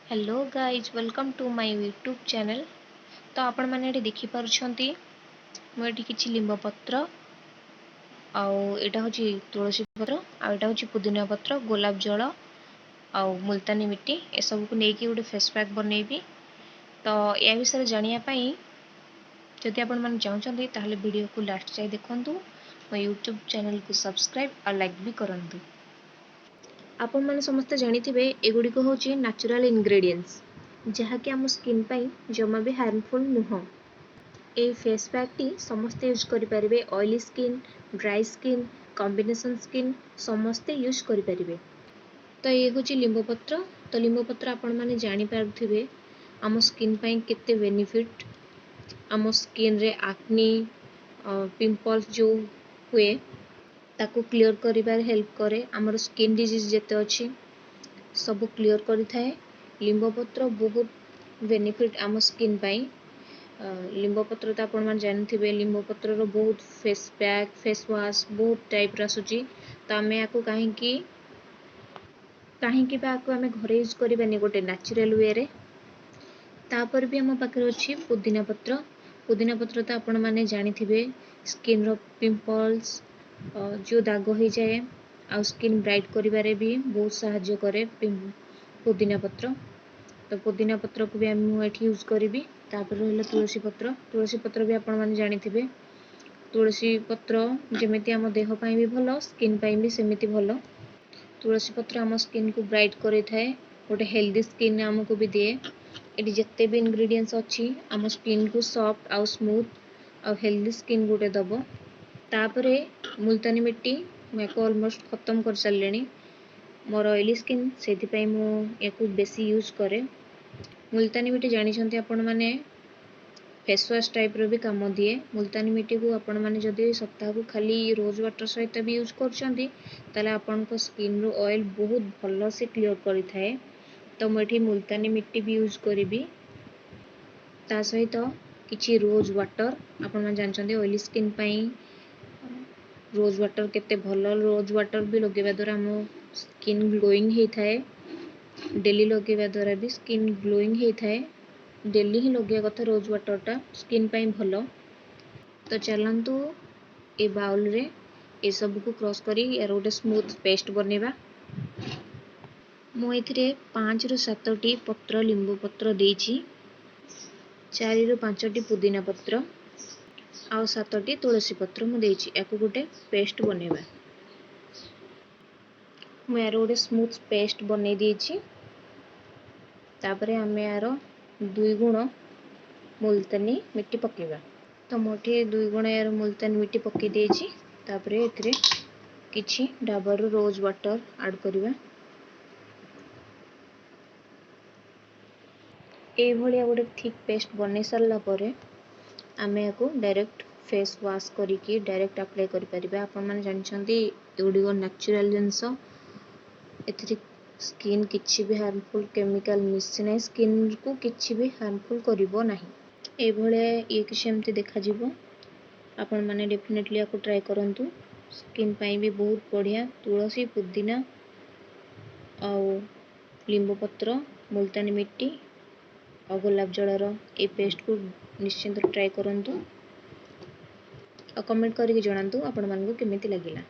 Hello guys, welcome to my YouTube channel. ତ ଆପଣମାନେ ଏଠି ଦେଖିପାରୁଛନ୍ତି, ମୁଁ ଏଠି କିଛି ଲିମ୍ବ ପତ୍ର, ଆଉ ଏଇଟା ହେଉଛି ତୁଳସୀ ପତ୍ର, ଆଉ ଏଇଟା ହେଉଛି ପୁଦିନା ପତ୍ର, ଗୋଲାପ ଜଳ ଆଉ ମୁଲତାନୀ ମିଟ୍ଟି, ଏସବୁକୁ ନେଇକି ଗୋଟେ ଫେସ୍ ପ୍ୟାକ୍ ବନେଇବି। ତ ଏହା ବିଷୟରେ ଜାଣିବା ପାଇଁ ଯଦି ଆପଣମାନେ ଚାହୁଁଛନ୍ତି, ତାହେଲେ ଭିଡ଼ିଓକୁ ଲାଷ୍ଟ ଯାଏ ଦେଖନ୍ତୁ, ମୋ ୟୁଟ୍ୟୁବ୍ ଚ୍ୟାନେଲକୁ ସବସ୍କ୍ରାଇବ୍ ଆଉ ଲାଇକ୍ ବି କରନ୍ତୁ। ଆପଣମାନେ ସମସ୍ତେ ଜାଣିଥିବେ, ଏଗୁଡ଼ିକ ହେଉଛି ନ୍ୟାଚୁରାଲ୍ ଇନଗ୍ରେଡ଼ିଏଣ୍ଟସ୍, ଯାହାକି ଆମ ସ୍କିନ୍ ପାଇଁ ଜମା ବି ହାର୍ମଫୁଲ୍ ନୁହଁ। ଏଇ ଫେସ୍ ପ୍ୟାକ୍ଟି ସମସ୍ତେ ୟୁଜ୍ କରିପାରିବେ। Oily skin, dry skin, combination skin ସମସ୍ତେ ୟୁଜ୍ କରିପାରିବେ। ତ ଇଏ ହେଉଛି ଲିମ୍ବ ପତ୍ର। ତ ଲିମ୍ବ ପତ୍ର ଆପଣମାନେ ଜାଣିପାରୁଥିବେ ଆମ ସ୍କିନ୍ ପାଇଁ କେତେ ବେନିଫିଟ୍। ଆମ ସ୍କିନ୍ରେ ଆକ୍ନି, ପିମ୍ପଲ୍ସ ଯେଉଁ ହୁଏ, ତାକୁ କ୍ଲିଅର୍ କରିବାରେ ହେଲ୍ପ କରେ। ଆମର ସ୍କିନ୍ ଡିଜିଜ୍ ଯେତେ ଅଛି, ସବୁ କ୍ଲିଅର୍ କରିଥାଏ। ଲିମ୍ବ ପତ୍ର ବହୁତ ବେନିଫିଟ୍ ଆମ ସ୍କିନ୍ ପାଇଁ। ଲିମ୍ବ ପତ୍ର ତ ଆପଣମାନେ ଜାଣିଥିବେ, ଲିମ୍ବ ପତ୍ରର ବହୁତ ଫେସ୍ ପ୍ୟାକ୍, ଫେସ୍ ୱାଶ୍ ବହୁତ ଟାଇପ୍ର ଆସୁଛି। ତ ଆମେ ୟାକୁ କାହିଁକି କାହିଁକି ବା ଆକୁ ଆମେ ଘରେ ୟୁଜ୍ କରିବାନି ଗୋଟେ ନ୍ୟାଚୁରାଲ୍ ୱେରେ? ତାପରେ ବି ଆମ ପାଖରେ ଅଛି ପୁଦିନା ପତ୍ର। ପୁଦିନା ପତ୍ର ତ ଆପଣମାନେ ଜାଣିଥିବେ, ସ୍କିନ୍ର ପିମ୍ପଲ୍ସ ଯେଉଁ ଦାଗ ହେଇଯାଏ ଆଉ ସ୍କିନ୍ ବ୍ରାଇଟ୍ କରିବାରେ ବି ବହୁତ ସାହାଯ୍ୟ କରେ ପୁଦିନା ପତ୍ର। ତ ପୁଦିନା ପତ୍ରକୁ ବି ମୁଁ ଏଠି ୟୁଜ୍ କରିବି। ତାପରେ ରହିଲା ତୁଳସୀ ପତ୍ର। ତୁଳସୀ ପତ୍ର ବି ଆପଣମାନେ ଜାଣିଥିବେ, ତୁଳସୀ ପତ୍ର ଯେମିତି ଆମ ଦେହ ପାଇଁ ବି ଭଲ, ସ୍କିନ୍ ପାଇଁ ବି ସେମିତି ଭଲ। ତୁଳସୀ ପତ୍ର ଆମ ସ୍କିନ୍କୁ ବ୍ରାଇଟ୍ କରିଥାଏ, ଗୋଟେ ହେଲ୍ଦି ସ୍କିନ୍ ଆମକୁ ବି ଦିଏ। ଏଠି ଯେତେ ବି ଇନଗ୍ରିଡ଼ିଏଣ୍ଟସ୍ ଅଛି, ଆମ ସ୍କିନ୍କୁ ସଫ୍ଟ ଆଉ ସ୍ମୁଥ୍ ଆଉ ହେଲ୍ଦି ସ୍କିନ୍ ଗୋଟେ ଦେବ। ତାପରେ ମୁଲତାନୀ ମିଟ୍ଟି, ମୁଁ ୟାକୁ ଅଲମୋଷ୍ଟ ଖତମ କରିସାରିଲିଣି। ମୋର ଅଏଲି ସ୍କିନ୍, ସେଇଥିପାଇଁ ମୁଁ ୟାକୁ ବେଶୀ ୟୁଜ୍ କରେ। ମୁଲତାନୀ ମିଟ୍ଟି ଜାଣିଛନ୍ତି ଆପଣମାନେ, ଫେସ୍ ୱାଶ୍ ଟାଇପ୍ର ବି କାମ ଦିଏ। ମୁଲତାନୀ ମିଟ୍ଟିକୁ ଆପଣମାନେ ଯଦି ସପ୍ତାହକୁ ଖାଲି ରୋଜ୍ ୱାଟର୍ ସହିତ ବି ୟୁଜ୍ କରୁଛନ୍ତି, ତାହେଲେ ଆପଣଙ୍କ ସ୍କିନ୍ରୁ ଅଏଲ୍ ବହୁତ ଭଲସେ କ୍ଲିଅର୍ କରିଥାଏ। ତ ମୁଁ ଏଠି ମୁଲତାନୀ ମିଟ୍ଟି ବି ୟୁଜ୍ କରିବି, ତା ସହିତ କିଛି ରୋଜ୍ ୱାଟର୍। ଆପଣମାନେ ଜାଣିଛନ୍ତି ଅଏଲି ସ୍କିନ୍ ପାଇଁ ରୋଜ୍ ୱାଟର୍ କେତେ ଭଲ। ରୋଜ୍ ୱାଟର୍ ବି ଲଗାଇବା ଦ୍ୱାରା ଆମ ସ୍କିନ୍ ଗ୍ଲୋଇଂ ହେଇଥାଏ। ଡେଲି ଲଗାଇବା ଦ୍ୱାରା ବି ସ୍କିନ୍ ଗ୍ଲୋଇଂ ହେଇଥାଏ। ଡେଲି ହିଁ ଲଗାଇବା କଥା ରୋଜ୍ ୱାଟର୍ଟା, ସ୍କିନ୍ ପାଇଁ ଭଲ। ତ ଚାଲନ୍ତୁ, ଏ ବାଉଲରେ ଏସବୁକୁ କ୍ରସ୍ କରି ଏହାର ଗୋଟେ ସ୍ମୁଥ୍ ପେଷ୍ଟ ବନେଇବା। ମୁଁ ଏଥିରେ 5ରୁ 7ଟି ପତ୍ର, ଲିମ୍ବ ପତ୍ର ଦେଇଛି, 4ରୁ 5ଟି ପୁଦିନା ପତ୍ର ଆଉ 7ଟି ତୁଳସୀ ପତ୍ର ମୁଁ ଦେଇଛି। ୟାକୁ ଗୋଟେ ପେଷ୍ଟ ବନେଇବା। ମୁଁ ଏହାର ଗୋଟେ ସ୍ମୁଥ୍ ପେଷ୍ଟ ବନେଇ ଦେଇଛି। ତାପରେ ଆମେ ଏହାର 2 ଗୁଣ ମୁଲତାନୀ ମିଟ୍ଟି ପକାଇବା। ତ ମୁଁ ଏଠି 2 ଗୁଣ ଏହାର ମୁଲତାନୀ ମିଟ୍ଟି ପକାଇ ଦେଇଛି। ତାପରେ ଏଥିରେ କିଛି ଡାବରର ରୋଜ୍ ୱାଟର୍ ଆଡ଼୍ କରିବା। ଏଇଭଳିଆ ଗୋଟେ ଥିକ୍ ପେଷ୍ଟ ବନେଇ ସାରିଲା ପରେ ଆମେ ୟାକୁ ଡାଇରେକ୍ଟ ଫେସ୍ ୱାଶ୍ କରିକି ଡାଇରେକ୍ଟ ଆପ୍ଲାଏ କରିପାରିବା। ଆପଣମାନେ ଜାଣିଛନ୍ତି, ଏଗୁଡ଼ିକ ନ୍ୟାଚୁରାଲ୍ ଜିନିଷ। ଏଥିରେ ସ୍କିନ୍ କିଛି ବି ହାର୍ମଫୁଲ୍ କେମିକାଲ୍ ମିଶି ନାହିଁ, ସ୍କିନ୍କୁ କିଛି ବି ହାର୍ମଫୁଲ୍ କରିବ ନାହିଁ। ଏଇଭଳିଆ ଇଏ କିଛି ଏମିତି ଦେଖାଯିବ। ଆପଣମାନେ ଡେଫିନେଟଲି ୟାକୁ ଟ୍ରାଏ କରନ୍ତୁ, ସ୍କିନ୍ ପାଇଁ ବି ବହୁତ ବଢ଼ିଆ। ତୁଳସୀ, ପୁଦିନା ଆଉ ଲିମ୍ବ ପତ୍ର, ମୁଲତାନୀ ମିଟ୍ଟି ଆଉ ଗୋଲାପ ଜଳର ଏଇ ପେଷ୍ଟକୁ ନିଶ୍ଚିନ୍ତ ଟ୍ରାଏ କରନ୍ତୁ ଆଉ କମେଣ୍ଟ କରିକି ଜଣାନ୍ତୁ ଆପଣମାନଙ୍କୁ କେମିତି ଲାଗିଲା।